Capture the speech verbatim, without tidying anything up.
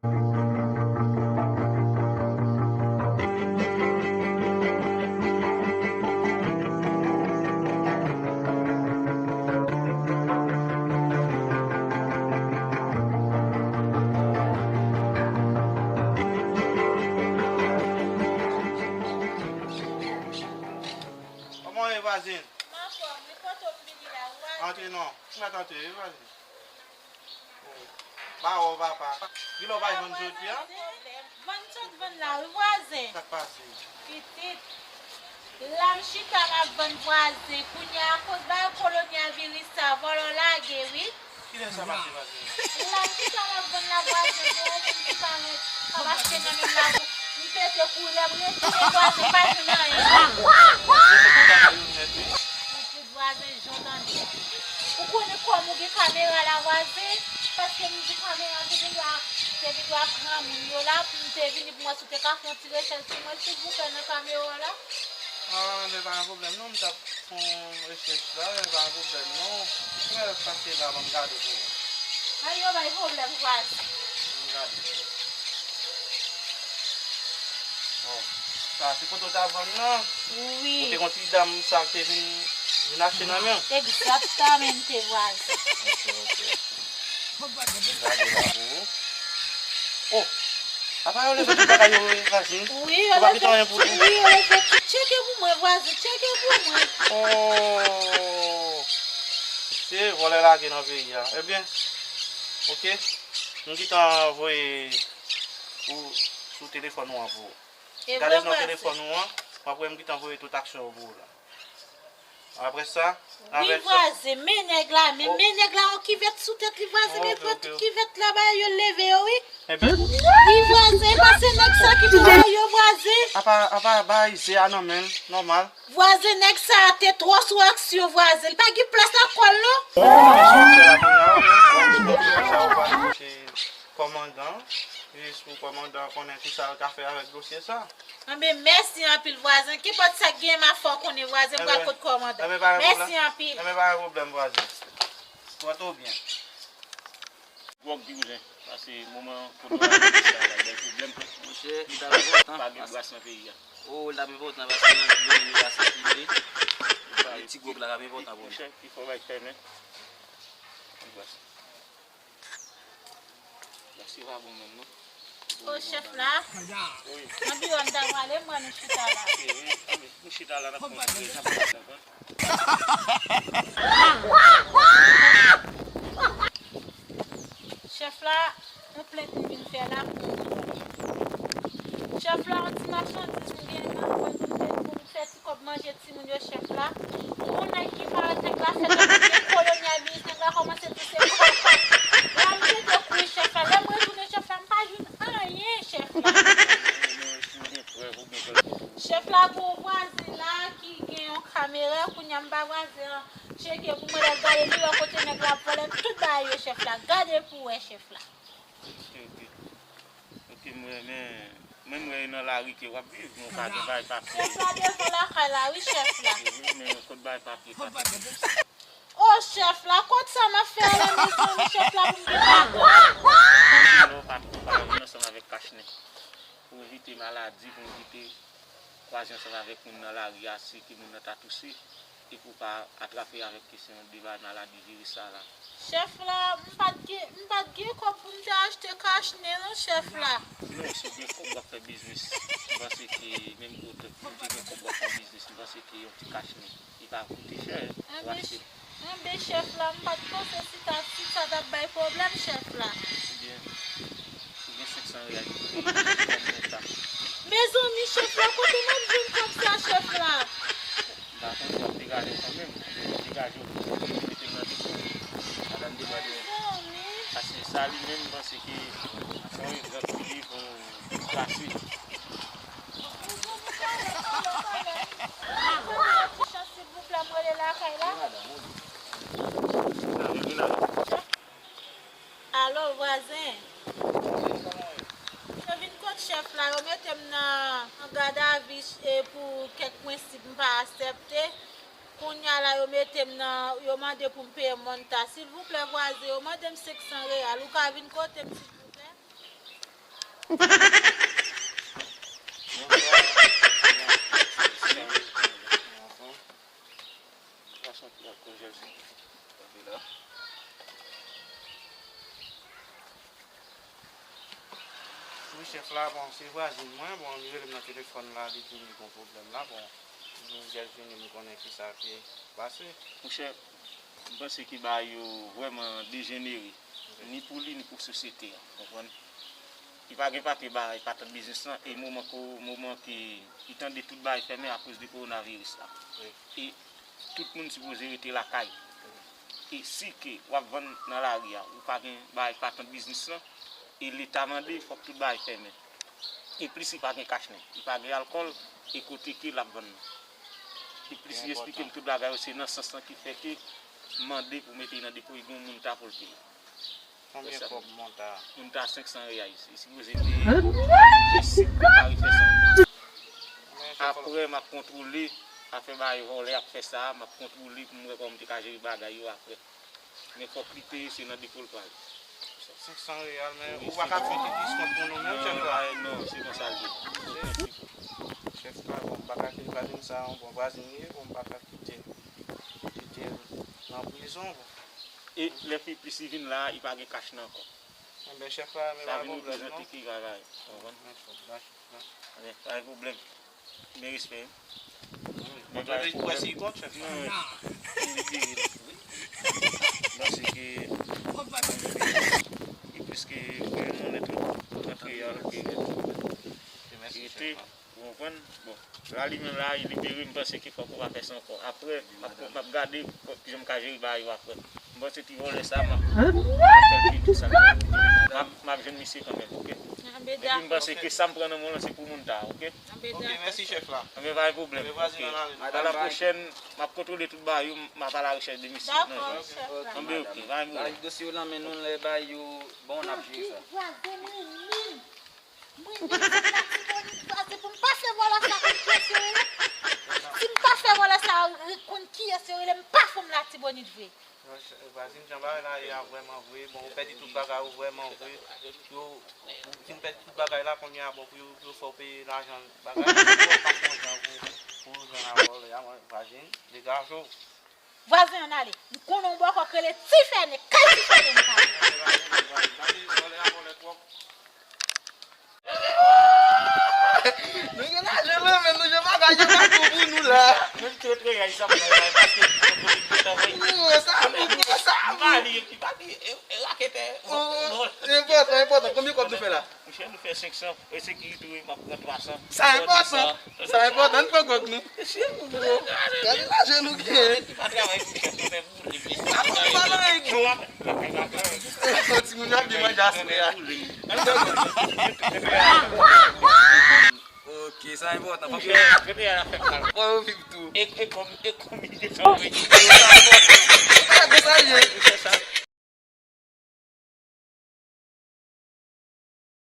Kòman w ye, vwazen? M anfòm wi, kote w m vini la, vwazen? Antre non. Ou mèt antre wi, vwazen. Ba w, papa. Kilè w pa jwenn jodi a? Vann sot vann la wi, vwazen. Sa k pase? Pitit. La m chita m ap vann, vwazen. Kounye a, akoz bagay kolonyaviris sa, vòlò lage wi. Kilè sa pase, vwazen? La m chita m ap vann la, vwazen, gen yon moun ki parèt ap achte nan menm lakou. M pete kouri, lè m retounen, vwazen, pa jwenn anyen non. Pitit, vwazen, jan w tande. Ou konnen kòm ou gen kamera la, vwazen, paske m di kamera te vin dwa, te vin dwa pran moun yo la, pou m te vini pou m wè si w te ka fè yon ti rechèch pou mwen, silvouplè, nan kamera w la. Ah, men pa gen pwoblèm non, m t ap fè yon rechèch la, men pa gen pwoblèm non. Frè, pase la, ban m gade pou ou. Ay, yo bay pwoblèm, vwazen. Ban m gade pou ou. Bon, sa se kote w t ap vann nan? Wi. Ou te gen yon ti dam sa ki te vin, vin achte nan men w? Egzaktamente, vwazen. Ok, ok. Gade la pou ou. Oh! Apa yo leve tout bagay yo, vwazen? Wi, yo leve tout, wi, yo leve tout. Tcheke pou mwen, vwazen, tcheke pou mwen. Oh! Se vòlè lage nan peyi a. Ebyen, ok. M gentan voye pou, sou telefòn ou an pou ou. Gade nan telefòn ou an, w ap wè m gentan voye tout aksyon yo pou ou la. Apre sa, wi, vwazen, men nèg la, men, men nèg la, yon kivèt sou tèt li, vwazen, men pran tout kivèt la, bagay yo leve yo, wi. Wi, vwazen, e pa se nèg sa ki pran yo, vwazen. Apa, apa, bagay se a nan men l, nòmal. Vwazen, nèg sa a te twò sou aksyon, vwazen. Li pa gen plas nan kò l, non. Kòmandan, jis pou kòmandan konnen kisa l ka fè avèk dosye sa. Anben, mèsi anpil, vwazen. Kenpòt sa k genyen, m a fè w konnen, vwazen, m pral kot kòmandan. Mèsi anpil. Enben, pa gen pwoblèm, vwazen. Pran tou byen. Gwòg ki bouzen, pase moman kote w ap di sa la, bay pwoblèm. Monchè, li t ap enpòtan. Pa gen bras nan peyi a. Oh, li t ap enpòtan, paske nan vil yo, li pa sikile. E ti gwòg la k ap enpòtan pou nou. Monchè, ki fò bay fèmen. Bras. Bras yo pa bon menm, non. O chèf la. Wi. Nan biwo a m ta prale, m wè nou chita la. Wi, wi. Nou chita la, n ap konn. Chèf la, yon plent m vin fè la pou yon ti kòb. Chèf la, yon ti machandiz m gen nan, mwen vin fè pou m fè ti kòb manje timoun yo, chèf la. Yon nèg ki parèt, nèg la fè tankou se kolonyalis, nèg la kòmanse di se kaka. La m pete kouri, chèf la. Lè m retounen, chèf la, m pa jwenn anyen, chèf la. Chèf la, gon vwazen la ki gen yon kamera, kounye a m ba vwazen an tcheke pou mwen, lè l gade, li wè kote nèg la ap vòlè tout bagay yo, chèf la. Gade pou w wè, chèf la. Ok, ok. Ok, m wè, men, men m wè e nan lari ke w ap viv, men w pa gen bay papye. Chèf la devan lakay la, wi, chèf la. Ok, wi, men kot bay papye, papye. O chèf la, kot sa m ap fè ale, mezanmi, chèf la, pou m gen papye? Lè w pa, pa viv ansanm avèk kachnen. Pou evite maladi, pou evite kwaze ansanm avèk moun nan lari a, si ke moun nan ta touse, e pou w pa atrape avèk kesyon de bay maladi viris sa la. Chèf la, m pa t gen, m pa t gen kòb pou m te achte kachnen non, chèf la. Non, si w gen kòb, w ap fè biznis. M panse ke menm ke w te, ou te gen kòb, w ap fè yon biznis, m panse ke yon ti kachnen, li pa koute chè pou achte. Anben, chèf la, m pa t panse si ta, si sa t ap bay pwoblèm, chèf la. Ebyen, ou gen senk san reyal ki pou peye kòb renta. Mezanmi, chèf la, kote m ap jwenn kòb sa, chèf la? M pa konnen, w ap degaje w kanmenm. Degaje w pou w mete l nan depo. Madanm degaje w. Mezanmi. Paske sa li menm, m panse ke se yon egzanp li ye pou pase. Silvouplè, m rele lakay la. Alo, vwazen. Yo vin kot chèf la, yo mete m nan, nan gadavi, e, pou kèk prensip m pa aksepte. Kounye a la, yo mete m nan, yo mande pou m peye mòn ta. Silvouplè, vwazen, yo mande m senk san reyal. Ou ka vin kote m, silvouplè? Bonswa. Bonswa. Bonswa. Gason ki ap konjèl sou kanpe la. Wi, chèf la, bon, se vwazin mwen, bon, li rele m nan telefòn la, li di li gon pwoblèm la, bon, m jis vini, m konnen kisa ki pase. Monchè, m panse ke bagay yo vrèman dejenere, ni pou li, ni pou sosyete a, w konprann? Li pa gen papye bay patant biznis lan, e moman ko, moman ke li tande tout bagay fèmen akoz de kowonaviris la. Wi. E tout moun sipoze rete lakay. E si ke w ap vann nan lari a, ou pa gen bagay patant biznis lan, e leta mande, fòk tout bagay fèmen. E plis li pa gen kach nèt, li pa gen alkòl, e kote ke l ap vann nan. E plis li eksplike m tout bagay yo, se nan sans lan ki fè ke m mande pou mete nan depo, e gen yon moun ta pou l peye. Konbyen kòb monta? Monta senk san reyal. Li sipoze peye. Apre, m ap kontwole afè bay vòlè ap fè sa a, m ap kontwole pou m wè kòman m te ka jere bagay yo apre. Men fòk li peye, se nan depo l pral. Senk san reyal, men ou pa ka fè ti diskont pou nou menm, chèf la? Non, se konsa l ye. Chèf la, bon, m pa ka kite vwazin sa, yon bon vwazin li ye, bon, m pa ka kite, kite l nan prizon, bon. E lè fi plis li vin la, li pa gen kach nan ankò. Enben, chèf la, men pa gen pwoblèm, non. Sa vin reprezante ki bagay, w konprann? Enben, pa gen pwoblèm. Men respè. Mwen pa gen pwoblèm. Non, li libere l. Paske li plis ke, li plis ke, ke yon nèt antre a, ke rete. Ou konprann? Bon, la li menm la, li libere, m panse ke fòk ou pa fè sa ankò. Apre, m ap, m ap gade kò-, kijan m ka jere bagay yo apre. M panse ti vòlè sa, m ap, m ap fè l peye tout sa l fè. M ap, m ap jwenn misye kanmenm, oke? Epi m panse ke sa m pran nan men w lan, se pou moun ta, oke? Oke, mèsi chèf la. Anben, pa gen pwoblèm. Oke. A la pwochèn, m ap kontwole tout bagay yo, m ap a la rechèch de misye. Dakò, chèf la. Anben, oke, pa gen pwoblèm. Bay dosye yo nan men nou, lè bay yo, bon, n ap jere sa. Vwazen mwen menm. Mwen menm se Latibonit vwazen pou m pa fè vòlè sa konn kiyès yo rele. Si m pa fè vòlè sa konn kiyès yo rele, m pa fanm Latibonit vre. Vwazin, jan bagay la ye a vrèman vre. Bon, ou pèdi tout bagay ou vrèman vre. Yo, ou fin pèdi tout bagay la, kounye a, bon, pou yo, yo fè w peye lajan bagay. Ou pa gon jan pou, pou jwenn avòlè a, vwazin, degaje w. Vwazen ann ale. M konnen yon bòkò k rele Ti Fène, kay Ti Fène m pral. Nou gen lajan nan men nou, jan bagay yo pa bon pou nou la. Menm ti reyalize sa pou nou la, paske nou konn konn konn travay. Sa bon, sa bon. M pa li, epi pa li, e, e raketè. Enpòtan, enpòtan. Konbyen kòb nou fè la? Monchè, nou fè senk san, e sekirite wi, m ap pran twa san. Sa enpòtan. Sa enpòtan, n pran gwòg nou. Mesye, nou gwo. Gade lajan nou genyen. Li pa travay pou chèf, li fè pou li. Sa pa pale avèk nou. Yon timoun yo ap vin manje aswè a. Ok, sa enpòtan. Monchè, gade a la fè mal. Fò yo viv tou. E, e kòm, e kòm li te sanble. Gade sa ye. Monchè, sa